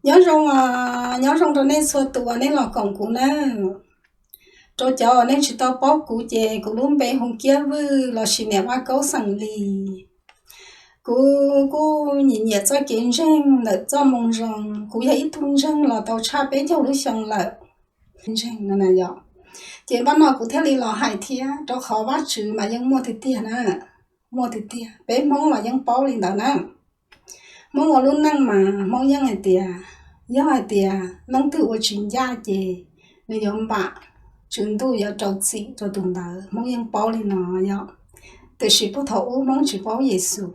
Nyob zoo, nyob zoo rau nej txhua tus uas nej los koom kuv nawb. Rau cov uas nej tsis tau paub kuv ces kuv lub npe hu Kiab Vwj lossis niam Vaj Kaub xeem Lis. Kuv kuj nyiam nyiam txoj kev ntseeg ntawm txoj moo zoo. Kuv yog ib tug ntseeg los tau tshaj peb caug lub xyoo lawm. Ntseeg no na yom. Ces npaj no kuv thiaj li los hais thiab, rau qhov Vajtswv mas yeej muaj tiag tiag na. Muaj tiag tiag, peb Hmoob los yeej paub li ntawd na. Hmoob ua lub neej mas Hmoob yeej hais tias, yog hais tias leej twg ua tsis ncaj ces nws yuav npam, tswv ntuj yuav rau txim rau tus ntawd, Hmoob yeej paub li no yom. Tiam sis puag thaum ub Hmoob tsis paub Yexus,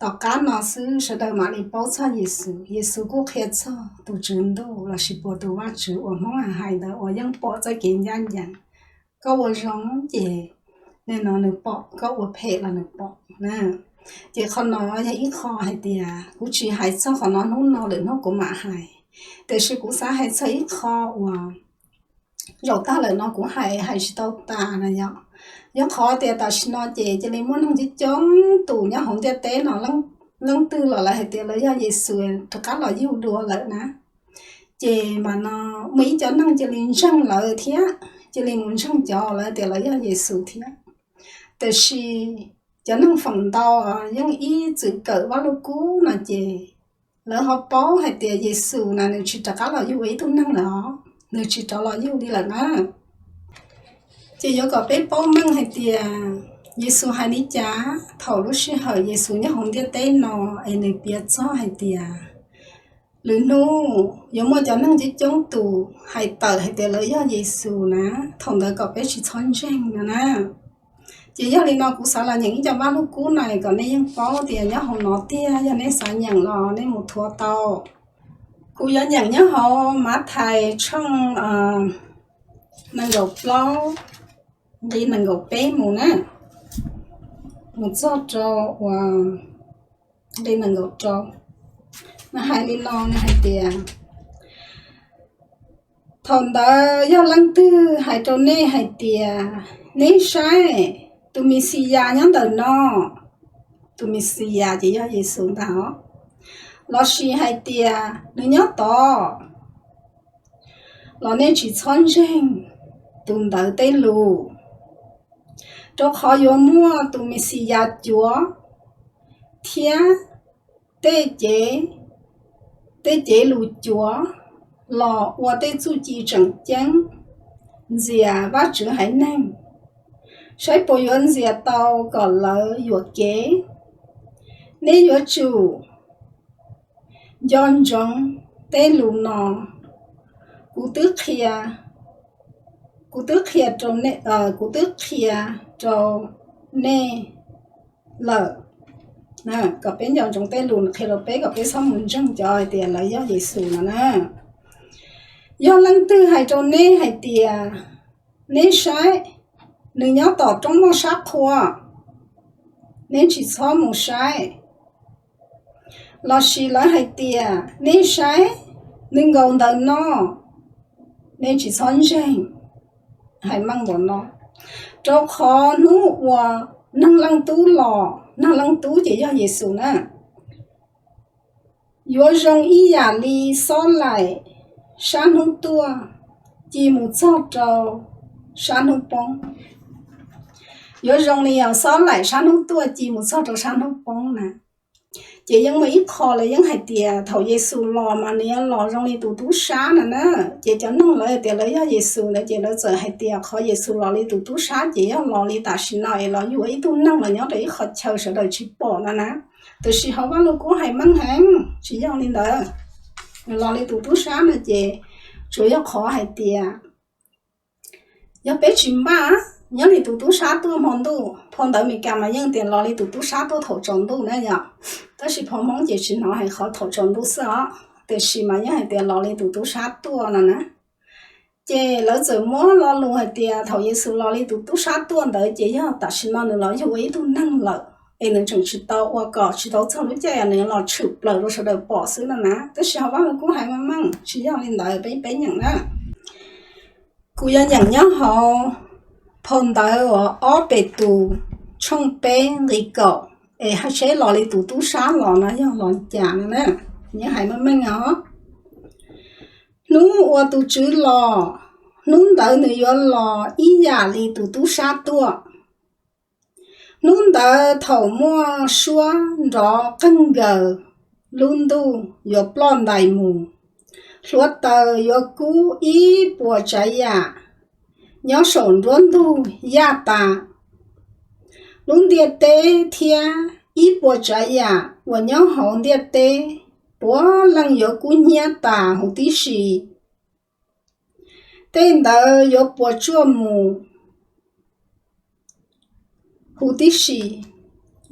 tom qab no xwb sawv daws mam li paub txog Yexus. Yexus kuj qhia txog tus tswv ntuj lossis puas tus Vajtswv uas Hmoob hais ntawd uas yeej pom txoj kev ncaj ncees. Koj ua zoo ces nim no nws pom, koj ua phem los nws pom na. Ces qhov no yog ib qho hais tias kuv tsis hais txog qhov no hnub no, lwm hnub kuv mam hais. Tiam sis kuv xav hais txog ib qho uas zaum tag lawm no kuv hais hais tsis tau tas na yom. Yog qhov tias tam sim no ces cia li muaj neeg coob coob tus nyob hauv ntiaj teb no, leej twg los lawv hais tias lawv yog Yexus rov qab los yug dua lawm na. Ces mas no muaj ib cov neeg cia li ntseeg lawv thiab, cia li mus ntseeg cov lawv tias lawv yog Yexus thiab. Tiam sis cov neeg feem ntau yeej ib txwm kawm Vaj Lug Kub no ces lawv ho paub hais tias Yexus na nws tsis rov qab los yug ua ib tug neeg lawm os, nws tsis rov los yug li lawm na. Ces yuav kom peb paub meej hais tias Yexus hais li cas thaum lub sij hawm Yexus nyob hauv ntiaj teb no, es nws piav txog hais tias lwm hnub yuav muaj cov neeg coob coob tus hais tawm hais tias lawv yog Yexus na, thaum ntawd kom peb tsis txhob ntseeg no na. Ces yog li no kuv xav los nyeem ib co Vaj Lug Kub no kom nej yeej paub tias nyob hauv no tiag, yog nej xav nyeem los nej mus thuav tau. Kuv yuav nyeem nyob hauv Mathais tshooj nees nkaum plaub, nqi nees nkaum peb mus na, mus txog rau uas nqi nees nkaum rau. Nws hais li no, nws hais tias, thaum ntawd yog leej twg hais rau nej hais tias, neb saib, tus Mexiyas nyob ntawm no, tus Mexiyas ces yog Yexus ntag os, lossis hais tias nws nyob tod, los nej tsis txhob ntseeg tus ntawd tej lus, rau qhov yuav muaj tus Mexiyas cuav thiab tej cev, tej cev lus cuav los ua tej txuj ci tseem ceeb ntxias Vajtswv haiv neeg, saib puas yuav ntxias tau kom lawv yuam kev. Neb yuav tsum nco ntsoov tej lus no, kuv twb qhia, kuv twb qhia rau nej, kuv twb qhia rau nej lawm. Kom peb nco ntsoov tej lus nws qhia rau peb kom peb txhob mus ntseeg cov hais tias lawv yog Yexus no na. Yog leej twg hais rau neb hais tias, neb saib, nws nyob tom roob noj sab qhua, neb tsis txhob mus saib. Lossis lawv hais tias, neb saib, nws nkaus ntawm no, neb tsis txhob ntseeg. Hais meej npaum no, rau qhov hnub uas Neeg Leej Tub los, Neeg Leej Tub ces yog Yexus na, yuav zoo ib yam li xob laim sab hnub tuaj ci mus txog rau sab hnub poob. Yuav zoo li yog xob laim sab hnub tuaj ci mus txog rau sab hnub poob na. Ces yeej muaj ib qho lawv yeej hais tias thaum Yexus los mas nws yuav los zoo li tus tub sab no na. Ces cov neeg lawv hais tias lawv yog Yexus ntawd ces lawv txawm hais tias qhov Yexus los li tus tub sab ces yog los li tam sim no es los yug ua ib tug neeg los nyob rau ib qho chaw sawv daws tsis pom no na. Tiam sis hauv Vaj Lug Kub hais meej heev, tsis yog li ntawd. Nws los li tus tub sab no ces tsuas yog qhov hais tias yog peb tsis npaj nyob li tus tub sab tuaj hmo ntuj, phau ntawv Meskas mas yeej tias los li tus tub sab tuaj thaum tsaus ntuj na yom. Tab sis phau Hmoob ces tsis hnov hais qhov thaum tsaus ntuj xwb os, tiam sis mas yeej hais tias los li tus tub sab tuaj no na. Ces lawv txawm muab lo lus hais tias thaum Yexus los li tus tub sab tuaj ntawd ces yog tam sim no nws los yug ua ib tug neeg lawm es nws tseem tsis tau ua kom tsis tau txog lub caij nws los tshwm plaws rau sawv daws pom xwb no na. Tab sis hauv Vaj Lug Kub hais meej meej tsis yog li ntawd, peb peb nyeem na. Kuv yuav nyeem nyob hauv phau ntawv uas ob Petus tshooj peb nqi kaum, es hais seb los li tus tub sab los no yog los cas no na. Yeej hais meej meej os. Ua tus Tswv los, hnub ntawd nws yuav los ib yam li tus tub sab tuaj. Hnub ntawd thaum muaj suab nrov qeeg nkaws, lub ntuj yuav ploj ntais mus, hluav taws yuav kub ib puas tsav yam nyob saum nruab ntug yaj tas. Lub ntiaj teb thiab ib puas tsav yam uas nyob hauv ntiaj teb puav leej yuav kub hnyiab tas huv tib si. Tej ntawd yuav puas tsuaj mus huv tib si.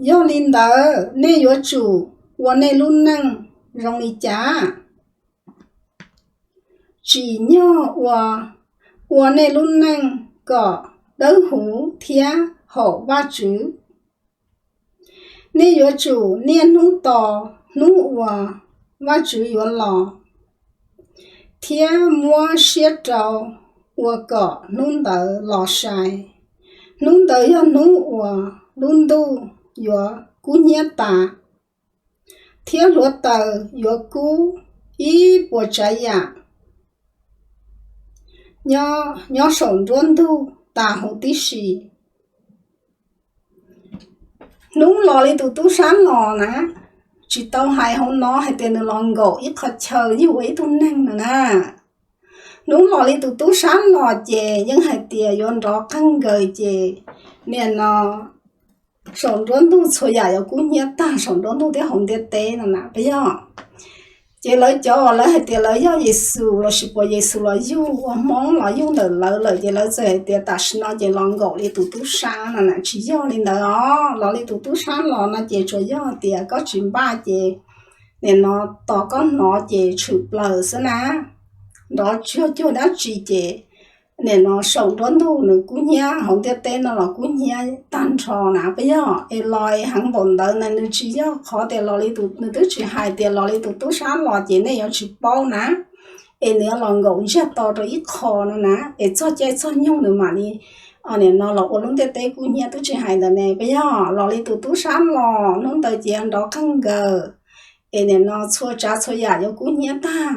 Yog li ntawd, nej yuav tsum ua nej lub neej zoo li cas? Tsim nyog ua, ua nej lub neej kom dawb huv thiab haum Vajtswv. Nej yuav tsum niaj hnub tos hnub uas Vajtswv yuav los, thiab muab siab rau ua kom hnub ntawd los sai. Hnub ntawd yog hnub uas lub ntuj yuav kub hnyiab tas, thiab hluav taws yuav kub ib puas tsav yam nyob saum nruab ntug tas huv tib si. Hnub los li tus tub sab los na, tsis tau hais hauv no hais tias nws los nkaum ib qho chaw yug ua ib tug neeg no na. Hnub los li tus tub sab los ces yeej hais tias yuav nrov qeeg nkaws ces, niaj no saum nruab ntug txhua yam yuav kub hnyiab tag saum nruab ntug thiab hauv ntiaj teb no na, puas yog? Ces lawv cov uas lawv hais tias lawv yog Yexus lossis puas Yexus los yug ua Hmoob los yug ntawm lawv lawm ces lawv txawm hais tias tam sim no ces los nkaum li tus tub sab no na, tsis yog li ntawd os. Los li tus tub sab los no ces tsuas yog tias koj tsis npaj ces, nim no tos koj hnov ces tshwm plaws xwb na. Nrov cuag cuag dab tsi ces, nim no saum nruab ntug nws kub hnyiab, hauv ntiaj teb no los kub hnyiab tag nrho na, puas yog? Es los heev npaum ntawd na, nws tsis yog qhov tias los li tus, nws twb tsis hais tias los li tus tub sab los ces nej yuav tsis paub na, es nws yuav los nkaum ntsiag to rau ib qho no na, es txog caij txog nyoog nws mam li, nim no los ua lub ntiaj teb kub hnyiab twb tsis hais ntawd ne, puas yog? Los li tus tub sab los hnub ntawd ces nrov qeeg nkaws, es nim no txhua tsav txhua yam yuav kub hnyiab tag.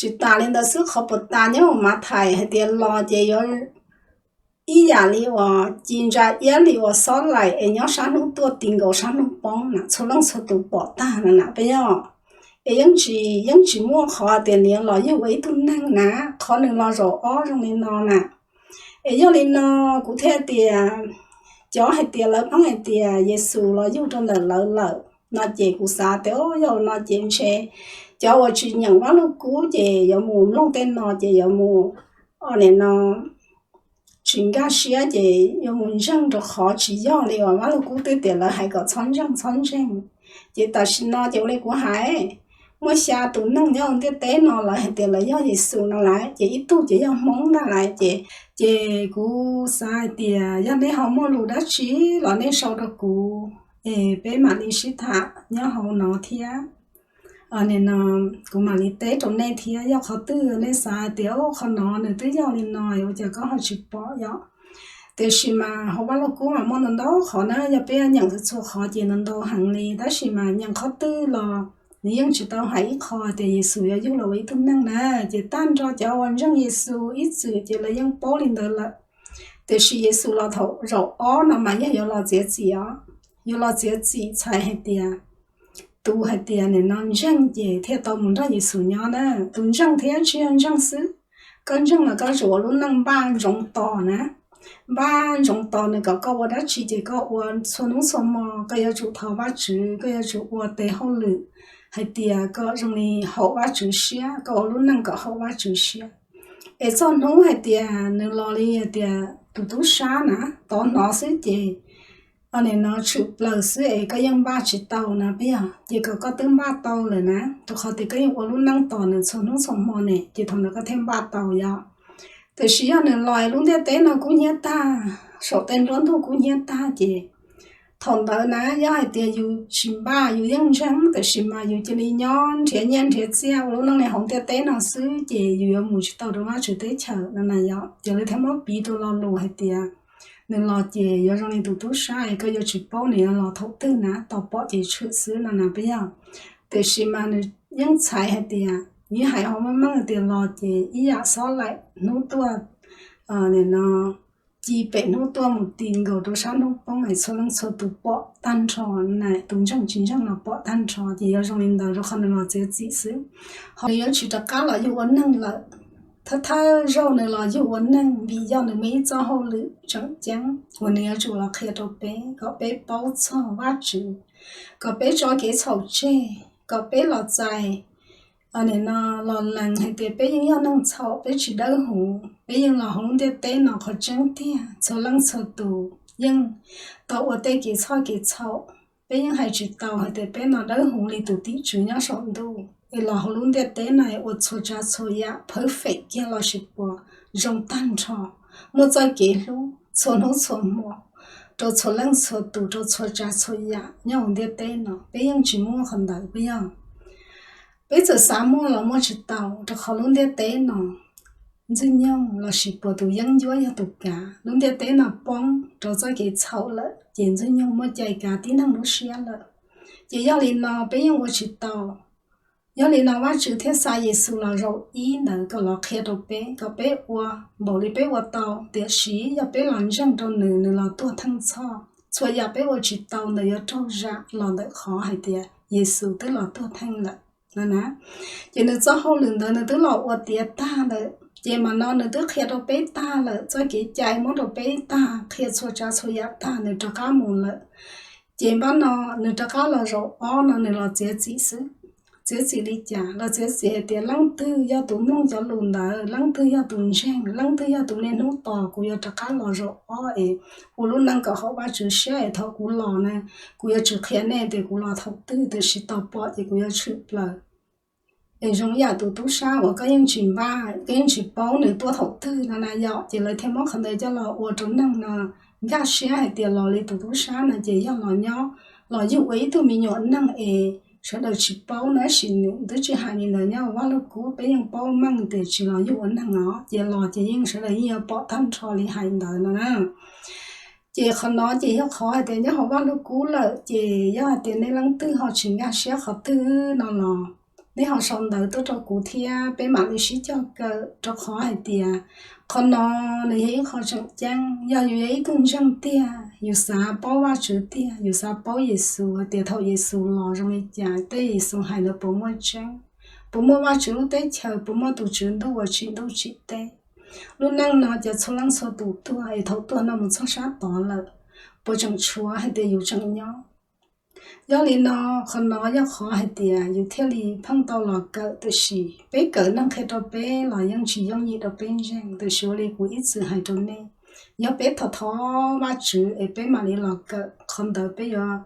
Tsis tas li ntawd xwb, qhov puas tas nyob hauv Mathais hais tias los ces yuav ib yam li uas ci ntsa iab li uas xob laim es nyob sab hnub tuaj ti nkaus sab hnub poob na, txhua leej txhua tus pom tag no na, puas yog? Es yeej tsis, yeej tsis muaj qhov tias nws yuav los yug ua ib tug neeg na, qhov nws los zaum ob zoo li no na. Es yog li no kuv thiaj tias, cov hais tias lawv pheej hais tias Yexus los yug rau ntawm lawv lawm no ces kuv xav tias yog no ces ntshe cov uas tsis nyeem Vaj Lug Kub ces yuav mus mloog tej no ces yuav mus, nim no tsis nkag siab ces yuav mus ntseeg rau qhov tsis yog li uas Vaj Lug Kub twb tias lawv hais kom txhob ntseeg txhob ntseeg. Ces tam sim no ces ua li kuv hais, muaj xya tus neeg nyob hauv ntiaj teb no lawv hais tias lawv yog Yexus no lawm, ces ib tug ces yog Hmoob ntag lawm ces, ces kuv xav hais tias yog nej ho muaj lus dab tsi los nej sau rau kuv, es peb mam li sib tham nyob hauv no thiab. Nim no kuv mam li teb rau nej thiab, yog qhov twg nej xav hais tias qhov no nws twb yog li no ua cas koj ho tsis pom yom. Tiam sis mas hauv Vaj Lug Kub mas muaj ntau ntau qhov na, yog peb nyeem txhua qhov ces ntau ntau heev li, tab sis mas nyeem qhov twg los nws yeej tsis tau hais ib qho tias Yexus yuav yug los ua ib tug neeg na. Ces tag nrho cov uas ntseeg Yexus ib txwm ces lawv yeej paub li ntawd lawm. Tiam sis Yexus los thaum zaum ob no mas yog yuav los txiav txim os, yuav los txiav txim txhais hais tias tus hais tias nim no ntseeg ces thiaj tau mus nrog Yexus nyob na. Tus ntseeg thiab tsis yog ntseeg xwb, koj ntseeg los koj yuav tsum ua lub neej npaj ntsoov tos na. Npaj ntsoov tos nws kom koj ua dab tsi ces koj ua txhua hnub txhua hmo, koj yuav tsum thov Vajtswv, koj yuav tsum ua tes hauj lwm hais tias kom zoo li haum Vajtswv siab, koj ua lub neej kom haum Vajtswv siab. Es txog hnub hais tias nws los li hais tias tus tub sab na, tod hnov xwb ces, nim no tshwm plaws xwb es koj yeej npaj tsis tau na, puas yog? Ces kom koj twb npaj tau lawm na, rau qhov tias koj yeej ua lub neej tos nws txhua hnub txhua hmo ne, ces thaum ntawd koj thiaj npaj tau yom. Tiam sis yog nws los lub ntiaj teb no kub hnyiab tag, saum tej nruab ntug kub hnyiab tag ces thaum ntawd na yog hais tias yus tsis npaj yus yeej ntseeg, tiam sis mas yus cia li nyob nrhiav nyiaj nrhiav txiaj ua lub neej li hauv ntiaj teb no xwb ces yus yuav mus tsis tau rau Vajtswv teb chaws no na yom. Ces lawv thiaj muab piv rau lo lus hais tias nws los ces yuav zoo li tus tub sab es koj yuav tsis paub nws yuav los thaum twg na, tos pom ces tshwm xwb no na, puas yog? Tiam sis mas nws yeej txhais hais tias Kuv yeej hais ho meej meej tias los ces ib yam xob laim hnub tuaj, nim no ci pem hnub tuaj mus ti nkaus rau sab hnub poob es txhua leej txhua tus pom tag nrho na, tus ntseeg tsis ntseeg los pom tag nrho. Ces yuav zoo li ntawd rau qhov nws los txiav txim xwb, ho nws yuav tsis rov qab los yug ua neeg lawm. Thawj thawj zaug nws los yug ua neeg vim yog nws muaj ib txoj hauj lwm tseem ceeb uas nws yuav tsum los qhia rau peb kom peb paub txog Vajtswv, kom peb tso kev txhaum tseg, kom peb los txais nim no los lees hais tias peb yeej yog neeg txhaum, peb tsis dawb huv, peb yeej los hauv lub ntiaj teb no qhov tseeb tiag. Txhua leej txhua tus yeej tau ua tej kev txhoj kev txhaum, peb yeej hais tsis tau hais tias peb no dawb huv li tus tim tswv nyob saum ntuj es los hauv lub ntiaj teb no ua txhua tsav txhua yam perfect kiag lossis puas zoo tag nrho, muaj txoj kev hlub txhua hnub txhua hmo rau txhua leej txhua tus, rau txhua tsav txhua yam nyob hauv ntiaj teb no. Peb yeej tsis muaj qhov ntawd, puas yog? Peb txawm xav muaj los muaj tsis tau, rau qhov lub ntiaj teb no ntxwg nyoog lossis puas tus yeeb ncuab yog tus kav. Lub ntiaj teb no poob rau txoj kev txhaum lawm ces ntxwg nyoog muaj cai kav tib neeg lub siab lawm. Ces yog li no peb yeej ua tsis tau. Yog li no Vajtswv thiaj xa Yexus los zaum ib ntawd kom los qhia rau peb, kom peb ua npaum li peb ua tau. Tiam sis yog peb los ntseeg rau nws, nws los tuag theej txhoj, txhua yam peb ua tsis tau ntawd yuav raug zam los ntawm qhov hais tias Yexus twb los tuag theej lawm no na. Ces nws txoj hauj lwm ntawd nws twb los ua tiav tag lawm, ces mas no nws twb qhia rau peb tag lawm, txoj kev cai muab rau peb tag, qhia txhua tsav txhua yam tag, nws rov qab mus lawm. Ces npab no nws rov qab los zaum ob no nws los txiav txim xwb. Txiav txim li cas? Los txiav txim hais tias leej twg yog tus mloog cov lus ntawd, leej twg yog tus ntseeg, leej twg yog tus niaj hnub tos kuv yuav rov qab los zaum ob es ua lub neej kom haum Vajtswv siab es thaum kuv los na, kuv yuav tsis qhia nej tias kuv los thaum twg, tiam sis tos pom ces kuv yuav tshwm plaws. Es zoo ib yam tus tub sab uas koj yeej tsis npaj, koj yeej tsis paub nws tuaj thaum twg no na yom, ces lawv thiaj muab qhov ntawd coj los ua rau neeg no nkag siab hais tias los li tus tub sab no ces yog los nyob, los yug ua ib tug me nyuam neeg es sawv daws tsis paub na, tab sis nws twb tsis hais li ntawd nyob hauv Vaj Lug Kub, peb yeej paub meej tias tsis los yug ua neeg os, ces los ces yeej sawv daws yeej yuav pom tag nrho li hais ntawd no na. Ces qhov no ces yog qhov hais tias nyob hauv Vaj Lug Kub lawm, ces yog hais tias nej leej twg ho tsis nkag siab qhov twg no los nej ho sau ntawv tuaj rau kuv thiab peb mam li sib cog kawm, rau qhov hais tias qhov no nws yog ib qho tseem ceeb. Yog yus yog ib tug ntseeg tiag, yus xav paub Vajtswv tiag, yus xav paub Yexus hais tias thaum Yexus los zoo li cas, tej Yexus hais ntawd puas muaj tseeb, puas muaj Vajtswv lub teb chaws, puas muaj tus Tswv Ntuj uas tsim ntuj tsim teb. Lub neej no cov txhua leej txhua tus tuag es thaum tuag no mus txog sab tod lawm, puas tseem tshuav hais tias yus tseem nyob? Yog li no, qhov no yog qhov hais tias yus thiaj li pheej tau los kawm, tiam sis peb kawm neeg qhia rau peb los yeej tsis yooj yim rau peb ntseeg. Tiam sis ua li kuv ib txwm hais rau nej, yog peb thov thov Vajtswv es peb mam li los kawm, qhov ntawd peb yuav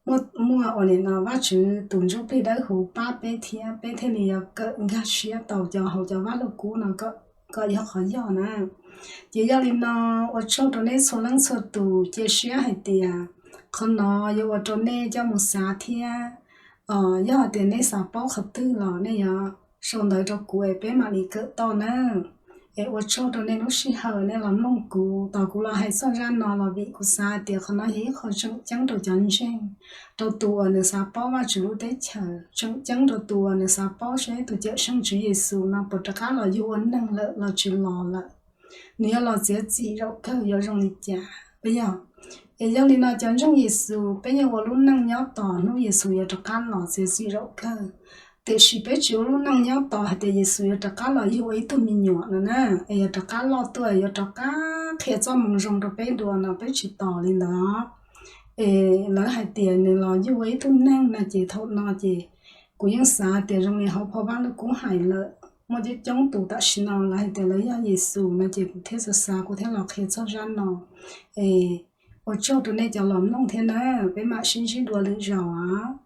muaj, muaj ua li no Vajtswv tus Ntsuj Plig Dawb Huv pab peb thiab peb thiaj li yuav kawm nkag siab tau cov hauv cov Vaj Lug Kub no kom yog qhov yog na. Ces yog li no, ua tsaug rau nej txhua leej txhua tus, cia siab hais tias qhov no yuav ua rau nej coj mus xav thiab. Yog hais tias nej xav paub qhov twg los nej yuav sau ntawv rau kuv es peb mam li kawm tau na. Es ua tsaug rau nej lub sij hawm nej los mloog kuv, tos kuv los hais txog zaj no los vim kuv xav hais tias qhov no yog ib qho tseem ceeb rau cov ntseeg, rau tus uas nws xav paub Vajtswv lub teb chaws, tseem ceeb rau tus uas nws xav paub seb tus Cawmseej Tswv Yexus no puas rov qab los yug ua neeg lawm los tsis los lawm. Nws yuav los txiav txim zaum kawg yuav zoo li cas, puas yog? Es yog li no cov ntseeg Yexus peb yeej ua lub neej nyob tos hnub Yexus yuav rov qab los txiav txim zaum kawg. Tiam sis peb tsis ua lub neej nyob tos hais tias Yexus yuav rov qab los yug ua ib tug me nyuam no na, es yuav rov qab loj tuaj yuav rov qab qhia txoj moo zoo rau peb dua no, peb tsis tos li ntawd. Es lawv hais tias nws los yug ua ib tug neeg no ces thaum no ces kuv yeej xav tias zoo li hauv phau Vaj Lug Kub hais lawm, muaj coob coob tus tam sim no lawv hais tias lawv yog Yexus no ces kuv thiaj xav xav kuv thiaj los qhia txog zaj no. Es ua tsaug rau nej cov los mloog thiab na, peb mam sib ntsib dua lwm zaus os.